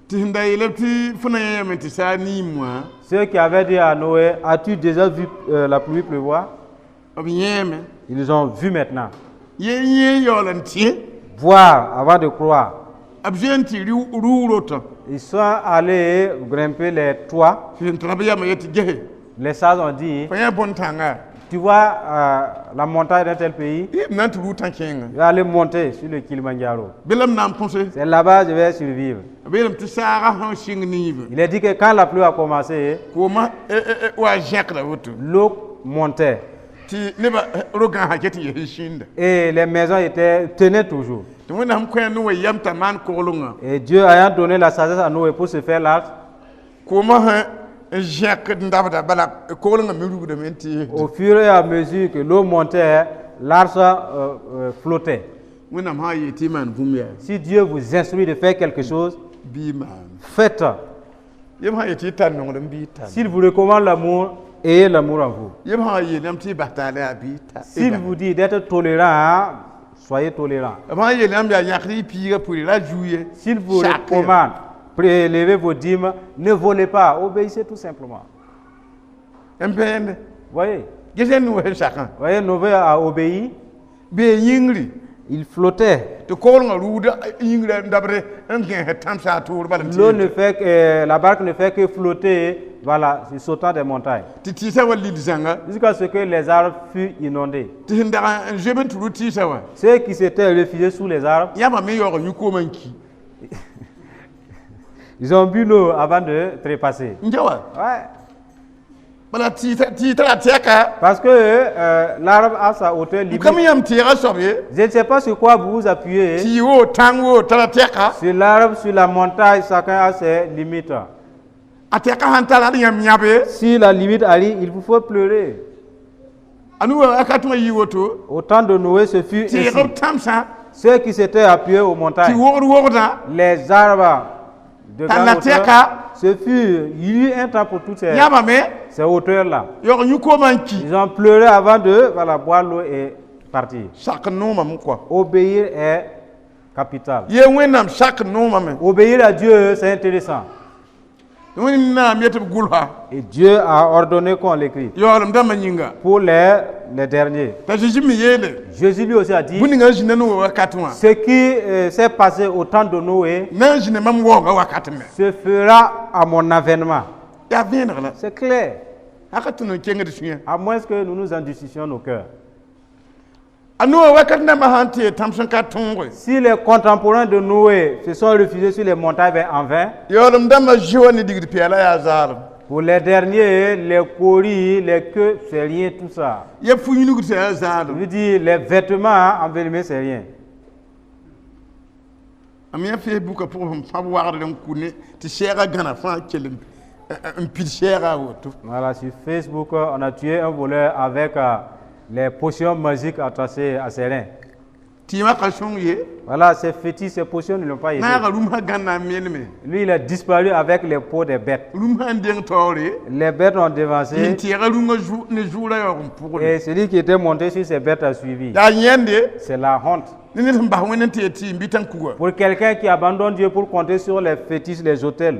[SPEAKER 3] Tɩ sẽn da yeelame tɩ fo na yã yame tɩ saa niim wã
[SPEAKER 4] Ceux qui avaient dit à Noé, as-tu déjà vu la pluie pleuvoir?
[SPEAKER 3] B yẽeme.
[SPEAKER 4] Ils ont vu maintenant.
[SPEAKER 3] Yẽ yẽ yaool n tẽ.
[SPEAKER 4] Voir avant de croire.
[SPEAKER 3] B zoe n tɩ rʋʋ rotã.
[SPEAKER 4] Ils sont allés grimper les toits.
[SPEAKER 3] Tɩ sẽn tõda b yamã yetɩ gese.
[SPEAKER 4] Les sages ont dit,
[SPEAKER 3] Fo yã bõn-tãnga.
[SPEAKER 4] Tu vois la montagne d'un tel pays,
[SPEAKER 3] M na n tɩ rʋ tã-kẽengã.
[SPEAKER 4] Je vais aller monter sur le Kilimanjaro.
[SPEAKER 3] Be la m na n põse.
[SPEAKER 4] C'est là-bas que je vais survivre.
[SPEAKER 3] B yeelame tɩ saagã sẽn sɩng niibe.
[SPEAKER 4] Il a dit que quand la pluie a commencé,
[SPEAKER 3] Koomã wa zẽkda woto.
[SPEAKER 4] L'eau montait
[SPEAKER 3] Tɩ nebã ro-gãasã ket n ges n sĩnda.
[SPEAKER 4] Et les maisons tenaient toujours.
[SPEAKER 3] Tɩ Wẽnnaam kõ a Noe yam t'a maan koglengã.
[SPEAKER 4] Et Dieu ayant donné la sagesse à Noé pour se faire l'arche,
[SPEAKER 3] Koomã sẽn n zẽkd n dabda bala koglengã me rugdame n tɩ
[SPEAKER 4] au fur et à mesure que l'eau montait, l'arche flottait.
[SPEAKER 3] Wẽnnaam sã n yeel tɩ y maan bũmb yaa.
[SPEAKER 4] Si Dieu vous instruit de faire quelque chose,
[SPEAKER 3] Bɩ y maan.
[SPEAKER 4] Faites.
[SPEAKER 3] Yem sã n yet tɩ y tar nonglem bɩ y tar.
[SPEAKER 4] S'il vous recommande l'amour, ayez l'amour en vous.
[SPEAKER 3] Yem sã n yeel yãmb tɩ y bas taal yaa bɩ y tar.
[SPEAKER 4] S'il vous dit d'être tolérant, hein, soyez tolérant.
[SPEAKER 3] B sã n yeel yãmb yaa yãkd y piigã pʋɩ ra zuu ye.
[SPEAKER 4] S'il vous
[SPEAKER 3] Sak ye.
[SPEAKER 4] Recommande, prélevez vos dîmes, ne volez pas, obéissez tout simplement.
[SPEAKER 3] N pẽende.
[SPEAKER 4] Voyez,
[SPEAKER 3] Ges Noe sẽn sakã.
[SPEAKER 4] Voyez, Noé a obéi,
[SPEAKER 3] Bee yĩngri.
[SPEAKER 4] Il flottait.
[SPEAKER 3] Tɩ koglengã rʋʋd yĩngrã n dabd n gẽes tãmsa a toor bala n
[SPEAKER 4] L'eau
[SPEAKER 3] tɩ
[SPEAKER 4] ne fait que, la barque ne fait que flotter, voilà, sur sautant des montagnes.
[SPEAKER 3] Tɩ tɩɩsã wa lil zãnga.
[SPEAKER 4] Jusqu'à ce que les arbres furent inondés.
[SPEAKER 3] Tɩ sẽn dag n zoeb n tʋ rʋ tɩɩsã wã.
[SPEAKER 4] Ceux qui s'étaient réfugiés sous les arbres,
[SPEAKER 3] Yãmba me yaoog n yũ koomã n ki.
[SPEAKER 4] Ils ont bu l'eau avant de trépasser.
[SPEAKER 3] N ja wa.
[SPEAKER 4] Ouais.
[SPEAKER 3] Bala tɩɩ tɩ tara tɛka.
[SPEAKER 4] Parce que l'arbre a sa hauteur limite.
[SPEAKER 3] Ka mi yãmb tẽegã soab ye.
[SPEAKER 4] Je ne sais pas sur quoi vous vous appuyez.
[SPEAKER 3] Tɩ wo tãng wo tara tɛka.
[SPEAKER 4] Sur l'arbre, sur la montagne, chacun a ses limites.
[SPEAKER 3] A tɛka sãn tara d yãmb yãbe.
[SPEAKER 4] Si la limite arrive, il vous faut pleurer.
[SPEAKER 3] A nu wa wakat wã yɩ woto.
[SPEAKER 4] Au temps de Noé, ce fut
[SPEAKER 3] Tẽeg
[SPEAKER 4] ainsi.
[SPEAKER 3] B tãmsã.
[SPEAKER 4] Ceux qui s'étaient appuyés aux
[SPEAKER 3] Tɩ
[SPEAKER 4] montagnes,
[SPEAKER 3] wogd wogdã.
[SPEAKER 4] Les arbres de
[SPEAKER 3] T'as
[SPEAKER 4] grande
[SPEAKER 3] la
[SPEAKER 4] hauteur,
[SPEAKER 3] tɛka.
[SPEAKER 4] ce fut, il y eut un temps pour toutes
[SPEAKER 3] Yãmba me.
[SPEAKER 4] Ces hauteurs-là.
[SPEAKER 3] Yaoog n yũ koomã n ki.
[SPEAKER 4] Ils ont pleuré avant de, voilà, boire l'eau et partir.
[SPEAKER 3] Sak noomame kɔa.
[SPEAKER 4] Obéir est capital.
[SPEAKER 3] Ye Wẽnnaam sak noomame.
[SPEAKER 4] Obéir à Dieu, c'est intéressant.
[SPEAKER 3] Wẽnnaam yet b gʋlsa.
[SPEAKER 4] Et Dieu a ordonné qu'on l'écrit
[SPEAKER 3] Yaoolem dãmbã yĩnga.
[SPEAKER 4] Pour les derniers.
[SPEAKER 3] T'a Zeezi me yeele.
[SPEAKER 4] Jésus lui aussi a dit,
[SPEAKER 3] Bũmb ninga n zĩnda Noe wakat wã.
[SPEAKER 4] Ce qui s'est passé au temps de Noé
[SPEAKER 3] Na n zĩnda mam waoongã wakat me.
[SPEAKER 4] Se fera à mon avènement.
[SPEAKER 3] Yaa vẽeneg la.
[SPEAKER 4] C'est clair.
[SPEAKER 3] Haka tõnd n kengd sũyã.
[SPEAKER 4] À moins que nous nous endurcissions nos cœurs.
[SPEAKER 3] A Noe wakat dãmbã sã n tee tãms n ka tõoge.
[SPEAKER 4] Si les contemporains de Noé se sont réfugiés sur les montagnes, ben, en vain,
[SPEAKER 3] Yaoolem dãmbã zĩ wa ne digd pɛɛla yaa zaalem.
[SPEAKER 4] Pour les derniers, les cauris, les queues, c'est rien tout ça.
[SPEAKER 3] Ya fu-yũnugd sã yaa
[SPEAKER 4] Je
[SPEAKER 3] zaalem.
[SPEAKER 4] veux dire, les vêtements envenimés, c'est rien.
[SPEAKER 3] M yã Facebookã pʋgẽ sẽn fãb wagdr n ku ne tɩ sɛɛgã gãna fãa kell n n pid sɛɛgã a woto.
[SPEAKER 4] Voilà, sur Facebook, on a tué un voleur avec les potions magiques attachées à ses reins.
[SPEAKER 3] Tɩɩmã ka sõng ye.
[SPEAKER 4] Voilà, ces fétiches, ces potions ne l'ont pas aidé.
[SPEAKER 3] Naaga rũmsã gãnna n meneme.
[SPEAKER 4] Lui, il a disparu avec les peaux des bêtes.
[SPEAKER 3] Rũmsã n deng taoore.
[SPEAKER 4] Les bêtes ont
[SPEAKER 3] Tɩ
[SPEAKER 4] devancé
[SPEAKER 3] n tẽega rũngã ne zʋʋrã yaoog n pʋgre.
[SPEAKER 4] Et celui qui était monté sur ces bêtes a suivi.
[SPEAKER 3] Yaa yẽnde.
[SPEAKER 4] C'est la honte.
[SPEAKER 3] Ne ned sẽn bas Wẽnd n tee tɩɩm bɩ tã n kuga.
[SPEAKER 4] Pour quelqu'un qui abandonne Dieu pour compter sur les fétiches, les autels.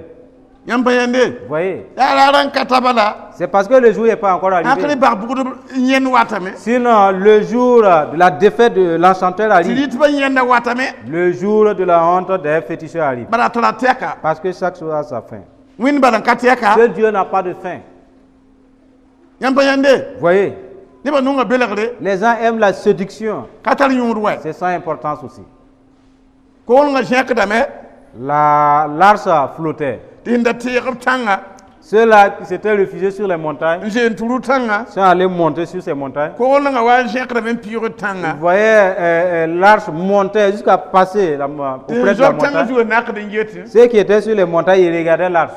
[SPEAKER 3] Yãmb pa yẽnde.
[SPEAKER 4] Vous voyez?
[SPEAKER 3] Yaa raar n ka taba la.
[SPEAKER 4] C'est parce que le jour n'est pas encore
[SPEAKER 3] Sã
[SPEAKER 4] arrivé.
[SPEAKER 3] n bag bʋgdb yẽnd watame.
[SPEAKER 4] Sinon, le jour de la défaite de l'enchanteur
[SPEAKER 3] Tɩ
[SPEAKER 4] arrive.
[SPEAKER 3] rɩtbã yẽnda watame.
[SPEAKER 4] Le jour de la honte des féticheurs arrive.
[SPEAKER 3] Bala tara tɛka.
[SPEAKER 4] Parce que chaque chose a sa fin.
[SPEAKER 3] Wẽnd bala n ka tɛka.
[SPEAKER 4] Seul Dieu n'a pas de fin.
[SPEAKER 3] Yãmb pa yẽnde.
[SPEAKER 4] Vous voyez?
[SPEAKER 3] Nebã nonga belgre.
[SPEAKER 4] Les gens aiment la séduction.
[SPEAKER 3] Ka tar yõod wa.
[SPEAKER 4] C'est sans importance aussi.
[SPEAKER 3] Koglengã zẽkdame.
[SPEAKER 4] L'arche flottait.
[SPEAKER 3] Tɩ sẽn da teeg b tãnga.
[SPEAKER 4] Ceux-là qui s'étaient réfugiés sur les montagnes
[SPEAKER 3] N zeen tʋ tãnga.
[SPEAKER 4] Sont allés monter sur ces montagnes.
[SPEAKER 3] Koglengã wa n zẽkdame n pɩʋʋg tãnga.
[SPEAKER 4] Vous voyez, l'arche montait jusqu'à passer
[SPEAKER 3] Tɩ
[SPEAKER 4] auprès de la
[SPEAKER 3] zob tãngã
[SPEAKER 4] montagne.
[SPEAKER 3] zugu nakd n yetɩ.
[SPEAKER 4] Ceux qui étaient sur les montagnes, ils regardaient l'arche.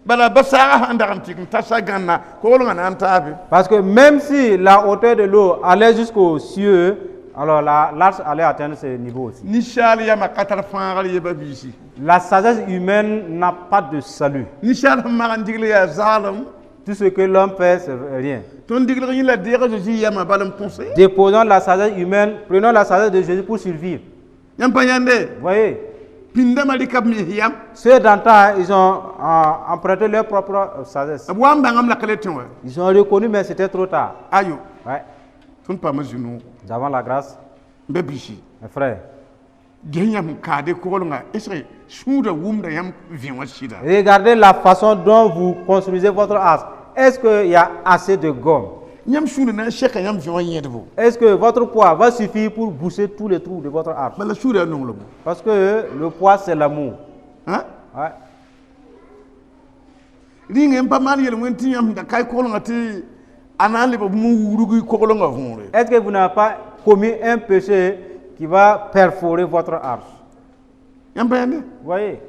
[SPEAKER 3] Bala ba saagã sãn dag n tɩg n tasa gãnna koglengã na n taabe.
[SPEAKER 4] Parce que même si la hauteur de l'eau allait jusqu'aux cieux, alors l'arche allait atteindre ce niveau aussi.
[SPEAKER 3] Ninsaal yamã ka tar fãagr ye ba-biisi.
[SPEAKER 4] La sagesse humaine n'a pas de salut.
[SPEAKER 3] Ninsaal sẽn mag n digl yaa zaalem.
[SPEAKER 4] Tout ce que l'homme fait, c'est rien.
[SPEAKER 3] Tõnd diglg yẽ la deeg a Zeezi yamã bal n põse.
[SPEAKER 4] Déposons la sagesse humaine, prenons la sagesse de Jésus pour survivre.
[SPEAKER 3] Yãmb pa yãnde.
[SPEAKER 4] Vous voyez,
[SPEAKER 3] Pĩndãmã rɩka b mens yam.
[SPEAKER 4] Ceux d'antan, ils ont emprunté leur propre sagesse.
[SPEAKER 3] B wa n bãngame la ka le tõe wã.
[SPEAKER 4] Ils ont reconnu, mais c'était trop tard.
[SPEAKER 3] Ayo.
[SPEAKER 4] Ouais.
[SPEAKER 3] Tõnd paama zu-noog.
[SPEAKER 4] Nous avons la grâce,
[SPEAKER 3] N ba biisi.
[SPEAKER 4] mes frères.
[SPEAKER 3] Ges yãmb n kaade koglengã, est ce que sũurã wʋmda yãmb vẽ wã sɩda?
[SPEAKER 4] Regardez la façon dont vous construisez votre arche. Est-ce qu'il y a assez de gomme?
[SPEAKER 3] Yãmb sũurã na n sɛka yãmb vẽ wã yẽdbo?
[SPEAKER 4] Est-ce que votre poids va suffire pour boucher tous les trous de votre arche?
[SPEAKER 3] Bala sũurã yaa nonglem.
[SPEAKER 4] Parce que le poids, c'est l'amour.
[SPEAKER 3] Hã?
[SPEAKER 4] Ouais.
[SPEAKER 3] Rĩnga n pa maan yel-wẽnd tɩ yãmb da kae koglengã tɩ a na n leb b wurg koglengã võore?
[SPEAKER 4] Est-ce que vous n'avez pas commis un péché qui va perforer votre arche?
[SPEAKER 3] Yãmb pa yãnde?
[SPEAKER 4] Vous voyez?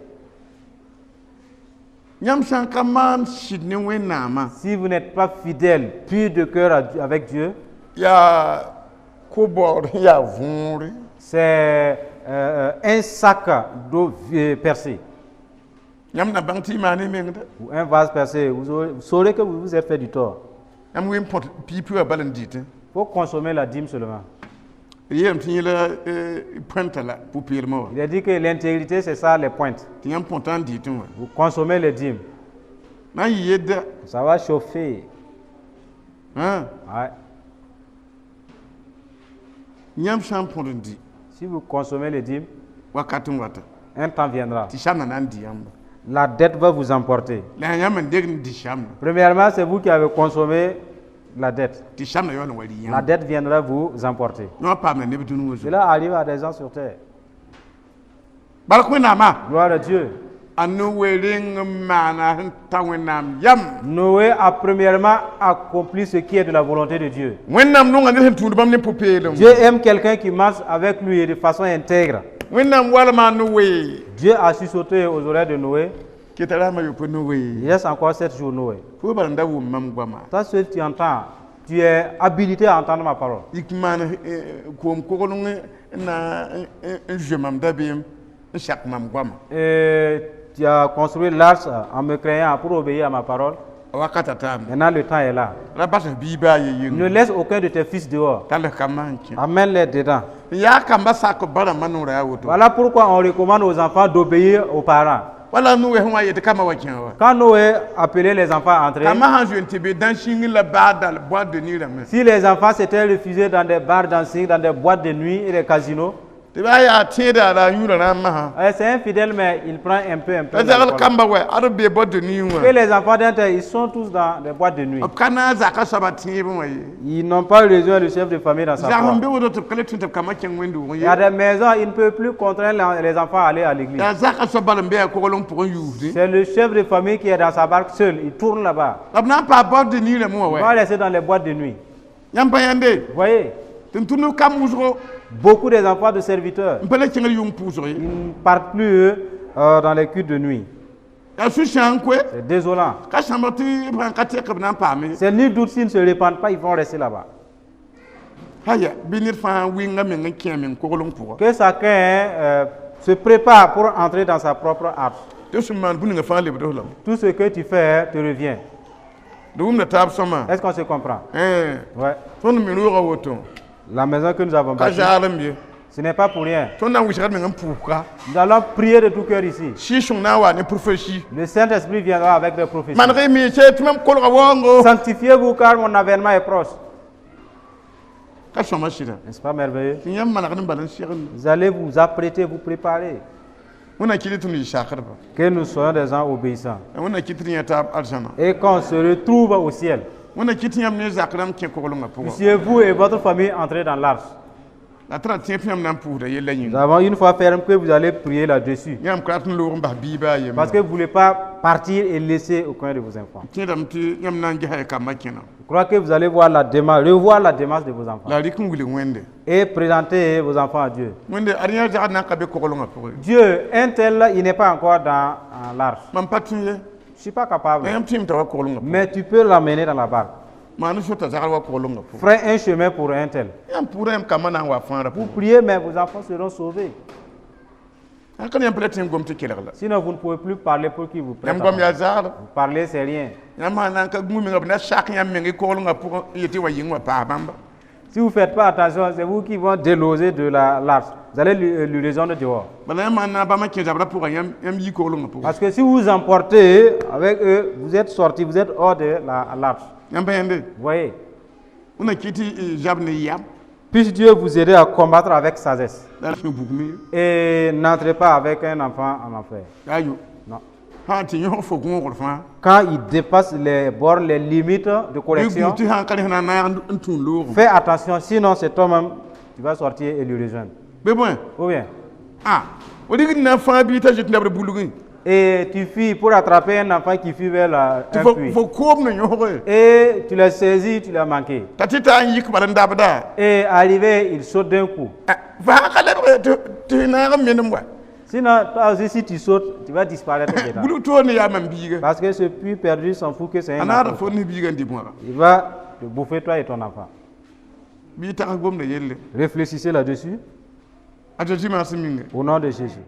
[SPEAKER 3] Yãmb sã n ka maan sɩd ne Wẽnnaamã,
[SPEAKER 4] Si vous n'êtes pas fidèle, pur de cœur avec Dieu,
[SPEAKER 3] yaa ko-baood sẽn yaa võore.
[SPEAKER 4] C'est un sac d'eau percé
[SPEAKER 3] Yãmb na bãng tɩ y maan y mengda.
[SPEAKER 4] Ou un vase percé. Vous saurez que vous vous êtes fait du tort.
[SPEAKER 3] Yãmb wẽ n põt piipi wã bal n dɩtẽ.
[SPEAKER 4] Il faut consommer la dîme seulement.
[SPEAKER 3] Yeelame tɩ yẽla poẽnta la pʋ-peelmã wã.
[SPEAKER 4] Il a dit que l'intégrité, c'est ça les pointes.
[SPEAKER 3] Tɩ yãmb põtã n dɩtẽ wã.
[SPEAKER 4] Vous consommez les dîmes.
[SPEAKER 3] Na n yɩ yedda.
[SPEAKER 4] Ça va chauffer.
[SPEAKER 3] Hã?
[SPEAKER 4] Ouais.
[SPEAKER 3] Yãmb sã n põd n dɩ,
[SPEAKER 4] Si vous consommez les dîmes,
[SPEAKER 3] wakat n wata,
[SPEAKER 4] un temps viendra.
[SPEAKER 3] Tɩ sãmna na n dɩ yãmba.
[SPEAKER 4] La dette va vous emporter.
[SPEAKER 3] La yaa yãmb n deg n dɩ sãmna.
[SPEAKER 4] Premièrement, c'est vous qui avez consommé la dette.
[SPEAKER 3] Tɩ sãmna yaool n wa rɩ
[SPEAKER 4] La
[SPEAKER 3] yãmb.
[SPEAKER 4] Dette viendra vous emporter.
[SPEAKER 3] Yõ paamda neb dũni wã zugu.
[SPEAKER 4] Cela arrive à des gens sur terre.
[SPEAKER 3] Bark Wẽnnaamã.
[SPEAKER 4] Gloire à Dieu.
[SPEAKER 3] A Noe reng n maana sẽn ta Wẽnnaam yam.
[SPEAKER 4] Noé a premièrement accompli ce qui est de la volonté de Dieu.
[SPEAKER 3] Wẽnnaam nonga ned sẽn tũud bãmb ne pʋ-peelem.
[SPEAKER 4] Dieu aime quelqu'un qui marche avec lui de façon intègre.
[SPEAKER 3] Wẽnnaam walma a Noe.
[SPEAKER 4] Dieu a sursauté aux oreilles de Noé.
[SPEAKER 3] Keta rasmã yopoe, Noe.
[SPEAKER 4] Il reste encore 7 jours, Noé.
[SPEAKER 3] Fo bala n da wʋm mam goama.
[SPEAKER 4] Toi seul, tu entends. Tu es habilité à entendre ma parole.
[SPEAKER 3] Yik maan koom kogleng n na n zoe mam dabeem n sak mam goama.
[SPEAKER 4] Et tu as construit l'arche en me craignant pour obéir à ma parole.
[SPEAKER 3] A wakata taame.
[SPEAKER 4] Maintenant, le temps est là.
[SPEAKER 3] Ra bas bii baa ye
[SPEAKER 4] Ne
[SPEAKER 3] yĩng.
[SPEAKER 4] Laisse aucun de tes fils dehors.
[SPEAKER 3] T'a les kambã n kẽ.
[SPEAKER 4] Amène-les dedans.
[SPEAKER 3] N yaa kambã sak b barãmbã noorã yaa woto.
[SPEAKER 4] Voilà pourquoi on recommande aux enfants d'obéir aux parents.
[SPEAKER 3] Wala Noe sẽn wa yetɩ kambã wa kẽ wa.
[SPEAKER 4] Quand Noé appelait les enfants à entrer,
[SPEAKER 3] Kambã sã n zoe n tɩ be dansing la baa dal boîte de nuit rãmbẽ,
[SPEAKER 4] si les enfants s'étaient refusés dans des bars dancing, dans des boîtes de nuit et des casinos,
[SPEAKER 3] tɩ baa yaa tẽeda la a yũurã rãmb masã.
[SPEAKER 4] C'est un fidèle, mais il prend un peu, un peu.
[SPEAKER 3] La zagl
[SPEAKER 4] D'alcool.
[SPEAKER 3] Kamba wɛ ad b be boîte de nuit
[SPEAKER 4] Que
[SPEAKER 3] wã.
[SPEAKER 4] Les enfants d'un tel, ils sont tous dans des boîtes de nuit.
[SPEAKER 3] B ka na n zaka soabã tẽebẽ wã ye.
[SPEAKER 4] Ils n'ont pas rejoint le chef de famille dans sa
[SPEAKER 3] Zag
[SPEAKER 4] foi.
[SPEAKER 3] sẽn be woto tɩ b ka le tũ tɩ b kambã kẽng wẽnd-doogẽ
[SPEAKER 4] Il y a
[SPEAKER 3] ye.
[SPEAKER 4] Des maisons, ils ne peuvent plus contraindre les enfants à aller à l'église.
[SPEAKER 3] Yaa zaka soab bal n be a kogleng pʋgẽ yuusdẽ.
[SPEAKER 4] C'est le chef de famille qui est dans sa barque seul. Il tourne là-bas.
[SPEAKER 3] La b na n paa boîte de nuit rãmbẽ wã
[SPEAKER 4] Il va
[SPEAKER 3] wɛ.
[SPEAKER 4] Rester dans les boîtes de nuit.
[SPEAKER 3] Yãmb pa yãnde?
[SPEAKER 4] Vous voyez,
[SPEAKER 3] Tɩ n tũnu kam wʋsgo
[SPEAKER 4] beaucoup des enfants de serviteurs,
[SPEAKER 3] n pa le kẽngr yʋng pʋʋsg ye.
[SPEAKER 4] Ils ne partent plus dans les cultes de nuit.
[SPEAKER 3] Yaa sũ-sãang n koe.
[SPEAKER 4] C'est désolant.
[SPEAKER 3] Ka sãmbg tɩ b sãn ka tẽk b na n paame.
[SPEAKER 4] C'est nul doute, s'ils ne se répandent pas, ils vont rester là-bas.
[SPEAKER 3] Haya bɩ ned fãa wɩnga meng n kẽ a meng kogleng pʋga.
[SPEAKER 4] Que chacun se prépare pour entrer dans sa propre arche.
[SPEAKER 3] Tɩ sẽn maan bũn ninga fãa lebd f lame.
[SPEAKER 4] Tout ce que tu fais te revient.
[SPEAKER 3] D wʋmda taab sõma.
[SPEAKER 4] Est-ce qu'on se comprend? Ouais.
[SPEAKER 3] Tõnd me roogã woto.
[SPEAKER 4] La maison que nous avons
[SPEAKER 3] Ka
[SPEAKER 4] bâtie,
[SPEAKER 3] zaalem ye.
[SPEAKER 4] Ce n'est pas pour rien.
[SPEAKER 3] Tõnd na n wɩsgd meng n pʋʋs.
[SPEAKER 4] Nous allons prier de tout cœur ici.
[SPEAKER 3] Sɩɩg-sõng na n wa ne prophétie.
[SPEAKER 4] Le Saint-Esprit viendra avec des prophéties.
[SPEAKER 3] Maneg y me tɩ mam kolga waoongo.
[SPEAKER 4] Sanctifiez-vous, car mon avènement est proche.
[SPEAKER 3] Ka sõma sɩda?
[SPEAKER 4] N'est-ce pas merveilleux?
[SPEAKER 3] Tɩ yãmb manegd n bal n segend.
[SPEAKER 4] Vous allez vous apprêter, vous préparer.
[SPEAKER 3] Wẽnna kɩt tɩ n yɩ sakdba.
[SPEAKER 4] Que nous soyons des gens obéissants.
[SPEAKER 3] Wẽnna kɩt tɩ yã taab arzãna.
[SPEAKER 4] Et qu'on se retrouve au ciel,
[SPEAKER 3] Wẽnna kɩt tɩ yãmb ne zak rãmb kẽ koglengã pʋgã.
[SPEAKER 4] Puissiez-vous et votre famille entrer dans l'arche.
[SPEAKER 3] La tɩ ra tẽ tɩ yãmb na n pʋʋsda yella
[SPEAKER 4] Nous
[SPEAKER 3] yĩnga.
[SPEAKER 4] Avons une foi ferme que vous allez prier là-dessus.
[SPEAKER 3] Yãmb ka rat n loog n bas bii baa yembre.
[SPEAKER 4] Parce que vous ne voulez pas partir et laisser aucun de vos enfants.
[SPEAKER 3] Tẽedame tɩ yãmb na n gesa y kambã kẽna.
[SPEAKER 4] Je crois que vous allez voir la démarche, revoir la démarche de vos enfants.
[SPEAKER 3] La rɩk n wilg Wẽnde.
[SPEAKER 4] Et présenter vos enfants à Dieu.
[SPEAKER 3] Wẽnde ad yã zagd na n ka be koglengã pʋgẽ.
[SPEAKER 4] Dieu, un tel, il n'est pas encore dans l'arche.
[SPEAKER 3] Mam pa tõe ye.
[SPEAKER 4] Je ne suis pas capable.
[SPEAKER 3] La yãmb tẽem t'a wa koglengã pʋgẽ.
[SPEAKER 4] Mais tu peux l'amener dans la barque.
[SPEAKER 3] Maan sota zagr wa koglengã pʋgẽ.
[SPEAKER 4] Ferai un chemin pour un tel.
[SPEAKER 3] Yãmb pʋʋra yãmb kambã na n wa fãagrã
[SPEAKER 4] Vous
[SPEAKER 3] pʋgẽ.
[SPEAKER 4] Priez, mais vos enfants seront sauvés.
[SPEAKER 3] Sã ka yãmb pa la tẽ n gom tɩ kelg la.
[SPEAKER 4] Sinon, vous ne pouvez plus parler pour qui vous prête.
[SPEAKER 3] Yãmb goam yaa zagr.
[SPEAKER 4] Vous parlez, c'est rien.
[SPEAKER 3] Yãmb sã na n ka gũ menga b na sak yãmb meng y koglengã pʋgẽ n yetɩ wa yĩng wã paas bãmba.
[SPEAKER 4] Si vous ne faites pas attention, c'est vous qui vont déloger de l'arche. Vous allez lui rejoindre dehors.
[SPEAKER 3] Bala yãmb sã na bãmb kẽ zabrã pʋgã yãmb yãmb yi koglengã pʋgẽ.
[SPEAKER 4] Parce que si vous emportez avec eux, vous êtes sortis, vous êtes hors de l'arche.
[SPEAKER 3] Yãmb pa yãnde?
[SPEAKER 4] Vous voyez?
[SPEAKER 3] Wẽnna kɩ tɩ zab ne yam.
[SPEAKER 4] Puisse Dieu vous aider à combattre avec sagesse.
[SPEAKER 3] La sẽn bugme.
[SPEAKER 4] Et n'entrez pas avec un enfant en enfer.
[SPEAKER 3] Yaa yo.
[SPEAKER 4] Non.
[SPEAKER 3] Sã n tɩ yõsg fo gõogr fãa.
[SPEAKER 4] Quand il dépasse les bornes, les limites de
[SPEAKER 3] bɩ
[SPEAKER 4] correction,
[SPEAKER 3] gũ tɩ sã n ka rẽ sẽn na n naag n tũ loogẽ.
[SPEAKER 4] Fais attention, sinon c'est toi-même, tu vas sortir et lui rejoindre.
[SPEAKER 3] Bɩ bõe?
[SPEAKER 4] Ou bien,
[SPEAKER 3] a fo rɩgd na n fãa bii t'a zoet dabd bulgẽ.
[SPEAKER 4] Et tu fuis pour attraper un enfant qui fuit vers
[SPEAKER 3] tɩ
[SPEAKER 4] un
[SPEAKER 3] fo
[SPEAKER 4] puits.
[SPEAKER 3] Fo koom na yõsge.
[SPEAKER 4] Et tu l'as saisi, tu l'as manqué.
[SPEAKER 3] T'a tɩ taa n yik bal n dabda.
[SPEAKER 4] Et arrivé, il saute d'un coup.
[SPEAKER 3] Fo sã n ka lebge tɩ naag n menem wa.
[SPEAKER 4] Sinon, toi aussi, si tu sautes, tu vas disparaître dedans.
[SPEAKER 3] Bulg toor ne yaa mam biiga.
[SPEAKER 4] Parce que ce puits perdu s'en fout que c'est
[SPEAKER 3] A
[SPEAKER 4] un
[SPEAKER 3] naada
[SPEAKER 4] enfant.
[SPEAKER 3] fo ne biiga n dɩ bõaga.
[SPEAKER 4] Il va te bouffer, toi et ton enfant.
[SPEAKER 3] Bɩ y tags gomda yelle.
[SPEAKER 4] Réfléchissez là-dessus
[SPEAKER 3] A Zeezi maasem yĩnga.
[SPEAKER 4] Au nom de Jésus.